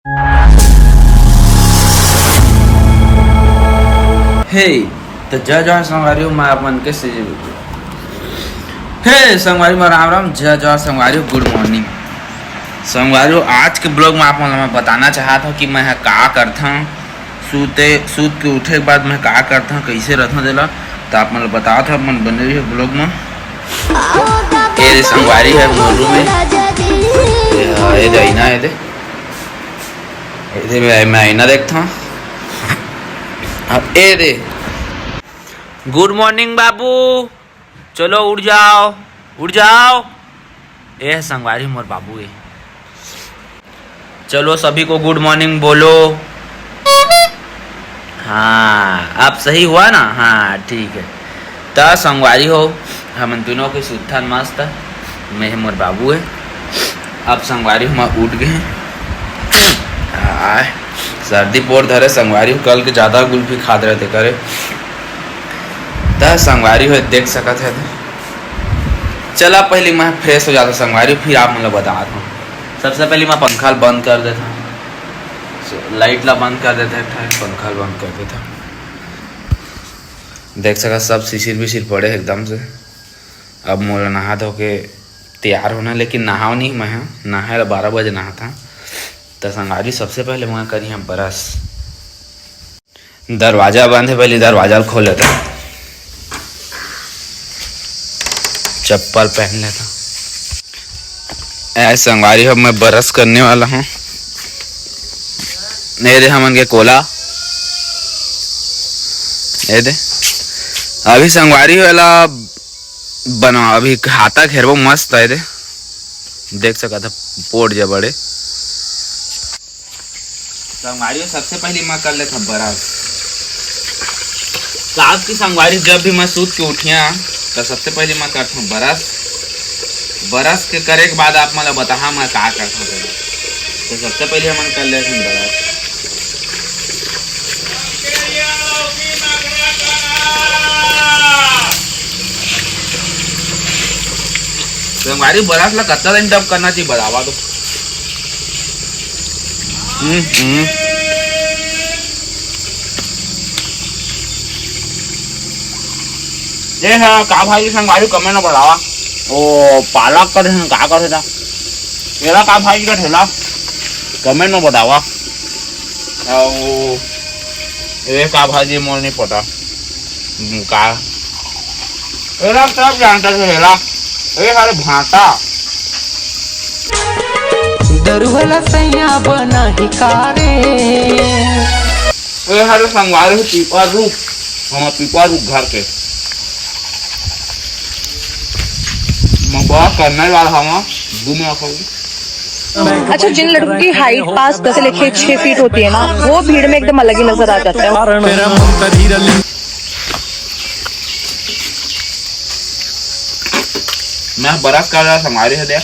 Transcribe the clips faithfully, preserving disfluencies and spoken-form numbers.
हे, तो जय जोहार संगवारी हो, मैं आप मन के सीजी। हे संगवारी हो, राम राम, जय जोहार संगवारी हो, गुड मॉर्निंग संगवारी हो। आज के ब्लॉग में आप मन ला मैं बताना चाहत हूँ कि मैं ह का करथंव, सूते, सूत के उठे के बाद मैं का करथंव, कैसे रथंव तेला, तो आप मन ला बतावत हूँ, आप मन बने रहिए ब्लॉग में। ये रे संगवारी है मोर रूम में, ये, ये दे आईना, ये दे, ये दे मैं, मैं आईना देखथंव। अब ये दे, गुड मॉर्निंग बाबू, चलो उठ जाओ, उठ जाओ। ए संगवारी मोर बाबू ए। चलो सभी को गुड मॉर्निंग बोलो। हाँ, अब सही हुआ ना? हाँ, ठीक है। त संगवारी हो, हमन दोनों के सुत्थन मस्त, मैं हे मोर बाबू है। अब संगवारी हो, मैं उठ गए हैं। आय, सर्दी पोर धरे संगवारी हो, कल के ज्यादा गुल्फी खात रहते करे। त संगवारी हो देख सकत है। चला पहले मैं फ्रेश हो जाता संगवारी, फिर आप मन ला बतावत हूँ। सबसे पहले मैं पंखा ल बंद कर देता हूँ, लाइट ला बंद कर देता है, पंखा ल बंद कर देता हूँ। देख सका सब सिसिर बिसिर पड़े हे एकदम से। अब मोला नहा धो के तैयार होना, लेकिन नहाव नहीं मैं ह, नहाए ला बारह बजे नहाता। त संगवारी सबसे पहले मैं करी हम ब्रश। दरवाजा बंद है, पहले दरवाजा ल खोल लेता, चप्पल पहन लेता। ऐ संगवारी हो, मैं ब्रश करने वाला हूँ। ये दे हमन के कोला, ये दे। अभी संगवारी हो एला बना, अभी हाता घेरबो मस्त है दे, देख सकत ह पोट जे बड़े। संगवारी हो, सबसे पहले मैं कर लेता ब्रश। रात की संगवारी जब भी मैं सूत के उठिया, तो सबसे पहले मैं करता हूँ ब्रश। ब्रश के करे के बाद आप मन ला बताहा मैं का करता हूँ। तो सबसे पहले हमन कर लेते हैं ब्रश। संगवारी, ब्रश ला कतना दिन तक करना चाहिए, बतावा तो। हम्म, हम्म। ये है का भाजी संगवारी, comment में बतावा। ओ, पालक का ठेला का करथे ता? एला का भाजी का ठेला? Comment में बतावा। अउ ये का भाजी मोर नहीं पता। हम्म, का? एला सब जानता है, एला। ये सारे भांटा। दरुहला सैया बना ही का रे। ए हरे संगवारी हो पीपा रूख, हमर पीपा रूख घर के। मैं बड़ा करने वाला हूँ, दू मिनट हो गई। अच्छा, जिन लड़कों की हाइट पाँच से लेके छह फीट होती है ना, वो भीड़ में एकदम अलग ही नजर आ जाता है। मैं बरस कर रहा संगवारी हो दे।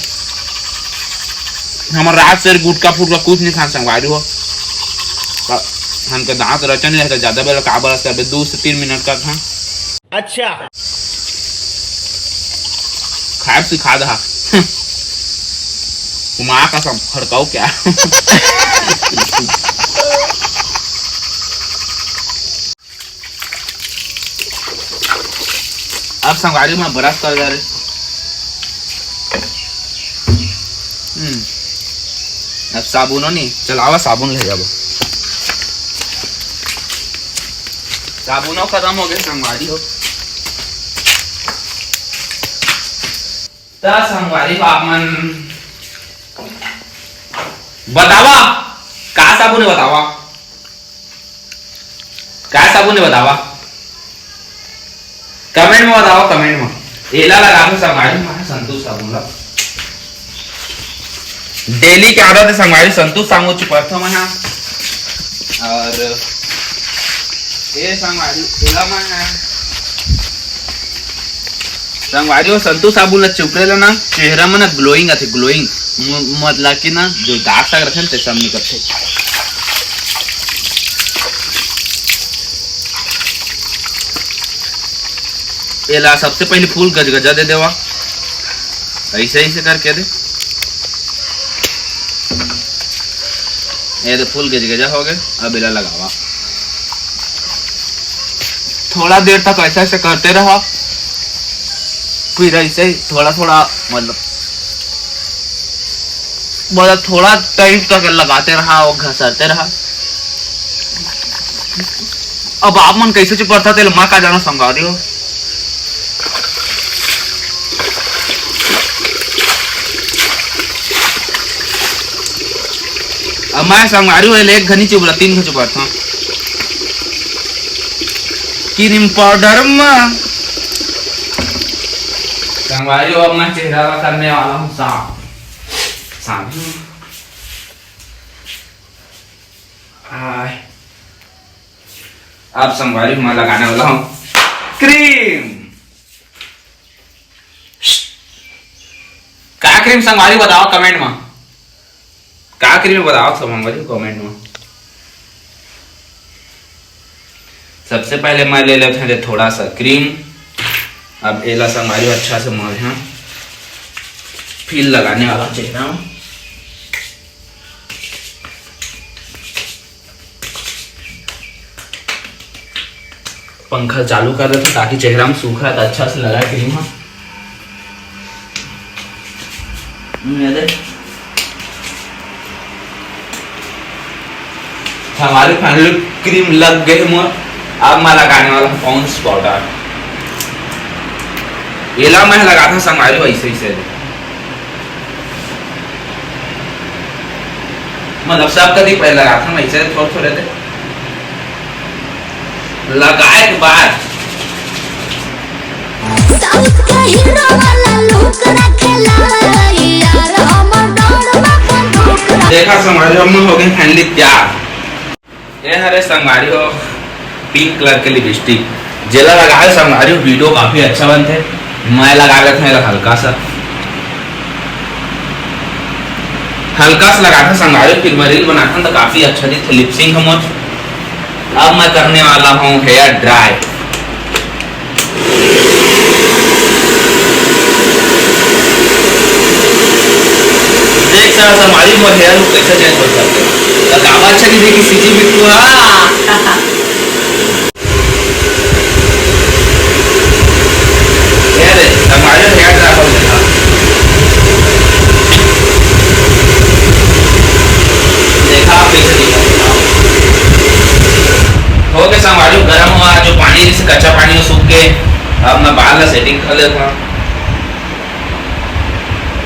हमर रात से गुटका फुटका कुछ नहीं खान संगवारी हो। हमके दांत रचन नहीं रहता, ज्यादा बेला का बरस करबे, दो से तीन मिनट का था। अच्छा। खाए सिखा दहा। माँ का सब खड़काऊ क्या? अब संगवारी में बरस कर जा रे। हम्म। अब साबुनो नहीं, चलावा साबुन ले जाबो। साबुनो खत्म हो गए संगवारी हो। त संगवारी हो आप मन बतावा, का साबुन है बतावा? का साबुन है बतावा? Comment में बतावा, comment में। एला लगाबो संगवारी, मैं संतूर साबुन ला। Daily के आदत है संगवारी, संतूर साबुन चिपरथो मैं हा। और ये संगवारी, एला मैं हा। संगवारी हो, संतूर साबुन ला चिपरे ला ना, चेहरा में ना glowing आथे, glowing। म-, मतलब कि ना, जो दाग साग रथे ना, ते सब निकलथे। एला सबसे पहले full गजगजा दे देवा, ऐसे, ऐसे करके दे। ये तो फुल गजगजा हो गए। अब एला लगावा, थोड़ा देर तक ऐसा ऐसे करते रहा, फिर ऐसे ही थोड़ा थोड़ा, मतलब, मतलब थोड़ा टाइम तक लगाते रहा और घसरते रहा। अब आप मन कैसे चुपरता तेल माँ का जाना संगवारी हो। अब मैं संगवारी हो एक घनी चुपरा, तीन घनी चुपरता। क्रीम पाउडर मा संगवारी हो, अब मैं चेहरा ला करने वाला हूँ साफ। साफ। आय। अब संगवारी हो, मैं लगाने वाला हूँ क्रीम। का क्रीम संगवारी बताओ कमेंट में, का क्रीम बताओ संगवारी कमेंट में। सबसे पहले मैं ले लेते हैं थोड़ा सा क्रीम। अब एला संगवारी हो अच्छा से मल, हाँ, फिर लगाने वाला चेहरा में। पंखा चालू कर देते ताकि चेहरा में सूख रहा था, अच्छा से लगा क्रीम। हाँ, ये दे। हमारे फाइनली क्रीम लग गए मोर। अब मैं लगाने वाला हूँ पॉन्ड्स पाउडर। एला मैं लगा था संगवारी वैसे ही से, मतलब सब कभी पहले लगा था वैसे थोड़े थोड़े थे। लगाए के बाद साउथ के हीरो वाला लुक रखेला, यार हमर डर में बंदूक रख- देखा संगवारी हो, हम हो गए फाइनली तैयार। ये हरे संगवारी हो पिंक कलर के लिपस्टिक, जेला लगाए संगवारी हो वीडियो काफी अच्छा बनथे। मैं लगा लेथों एला हल्का सा, हल्का सा लगाथों संगवारी हो, फिर मैं रील बनाथों तो काफी अच्छा दिखथे लिपसिंग हमर। अब मैं करने वाला हूँ हेयर ड्राई। देख सकत संगवारी मोर हेयर लुक कैसे चेंज हो सकथे। तो काबर अच्छा नहीं देखी सीजी बिट्टू हा। ये दे, संगवारी हेयर ड्राई हो गया। देखा आप कैसे दिखा। हो गया संगवारी गरम हुआ जो पानी, जैसे कच्चा पानी हो सूख के। अब मैं बाल ला सेटिंग कर लेता हूँ।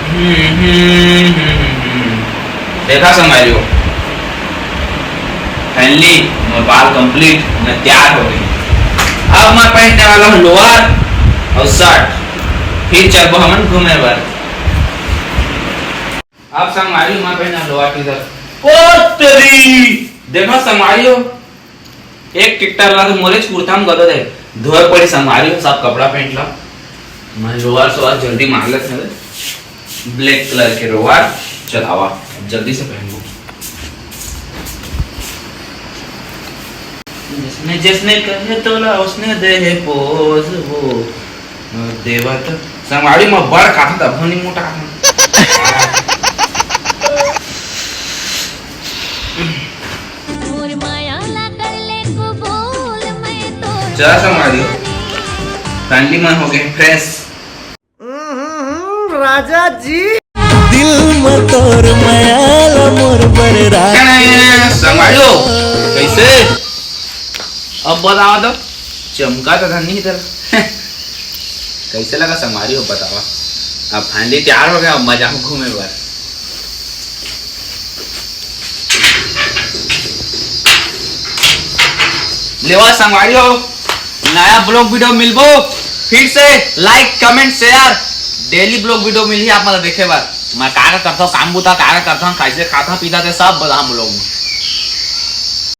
हम्म, हम्म, हम्म, हम्म, हम्म। देखा संगवारी हो, फाइनली मोर बाल कंप्लीट, मैं तैयार हो गई। अब मैं पहनने वाला हूँ लोअर और शर्ट, फिर चलबो हमन घूमे बर। अब संगवारी हो, मैं पहना लोअर टी शर्ट। ओ तेरी! देखा संगवारी हो, एक टिकटर ला तो मोरेच कुर्ता में गदो दे। धोए पड़ी संगवारी हो सब कपड़ा पैंट ला। मैं लोअर सोअर जल्दी मार लेते हैं। ब्लैक कलर के लोअर चलावा, जल्दी से पहनबो। जिसने जिसने कहे तोला उसने दे पोज वो देवा तो संगवारी में बड़ खाथा तब नहीं मोटा खाथा। तोर माया ला कर ले कबूल, मैं तोर चला संगवारी हो। रानी। कांडी मन हो गए फ्रेश। हम्म, राजा जी। दिल में तोर माया ला मोर बर राख। संगवारी हो, कैसे? अब बतावा तो, चमका तो धन नहीं तेरा। कैसे लगा संगवारी हो बतावा। अब फाइनली तैयार हो गया, अब मजा में घूमे बर। लेवा संगवारी हो, नया ब्लॉग वीडियो मिलबो फिर से। Like, comment, share, daily blog video मिलही आप मन ला देखे बर। मैं का का करथव, काम बुता का का करथव, कैसे खाथव पीथव, ते सब बताहूं ब्लॉग में।